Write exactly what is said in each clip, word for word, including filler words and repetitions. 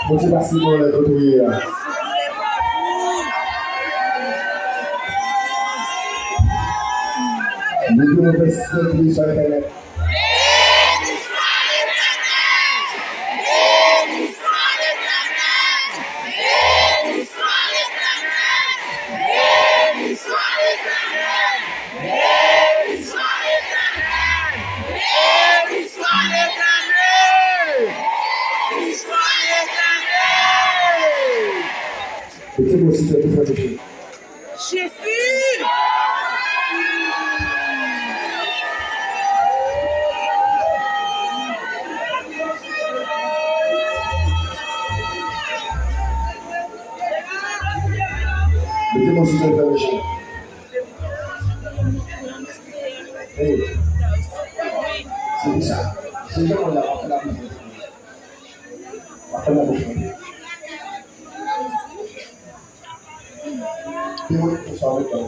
Bondye pa si bon lè kote w ye a. Bondye nou fè senp li sou entènèt. Béni soit l'Éternel ! Béni soit l'Éternel ! Béni soit l'Éternel ! Béni soit l'Éternel ! Mete mo sou tèt ou, frè Michel. Jezi! Mete mo sou tèt, frè Michel. Hey, se pou sa. Se jan mwen la, w ap fè la bouch mwen. W ap fè la bouch mwen. Pi mwen, pou sa, w ap fè.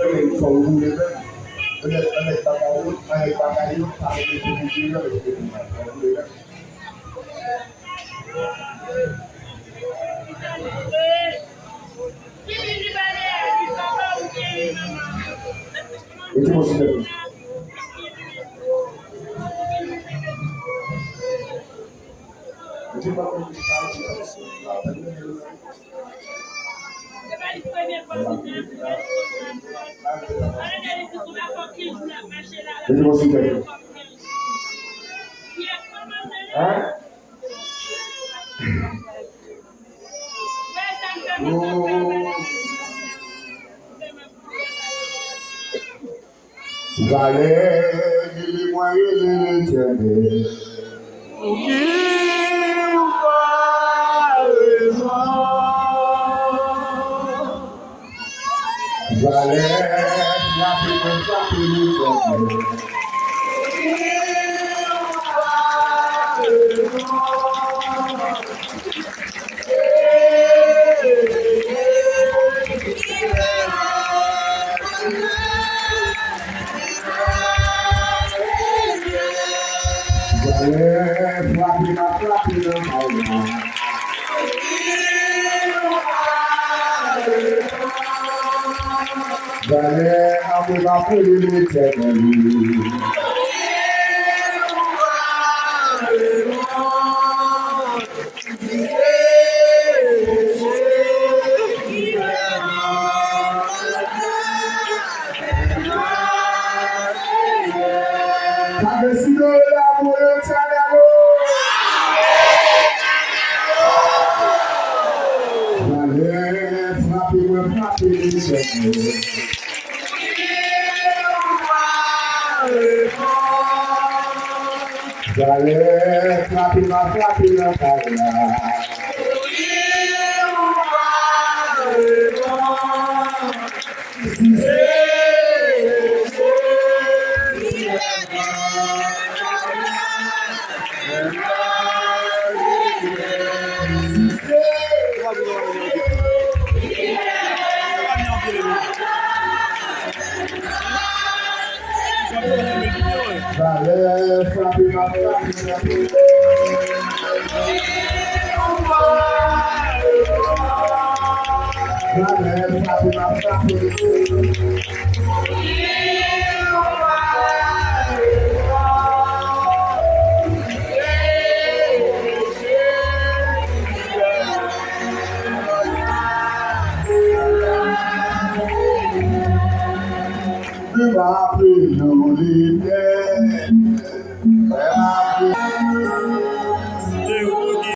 Ebyen, fò w boule menm. Anlè, anlè bagay yo, anlè bagay yo, pa mete pou boule yo, mete pou mal. Fò w boule menm. Mete mwen sou tèt mwen. Mete mwen sou tèt mwen. Mete mwen sou tèt ou. Hein? Oh. Valè, rele mwen, rele Letènèl. Pou ki ou pa reponn? Valè, frape mwen, frape Letènèl. Pou ki ou pa reponn? Valè, frape m ap frape nan kay la. Valè, anmwe m ap rele Letènèl. Sa deside la pou Letènèl. Valè, frape mwen, frape Letènèl. Valè, frape m ap frape nan kay la. Si se Valè, frape m ap frape. Valè, frape m ap frape. Lè m ap rele w Letènèl, lè m ap rele w.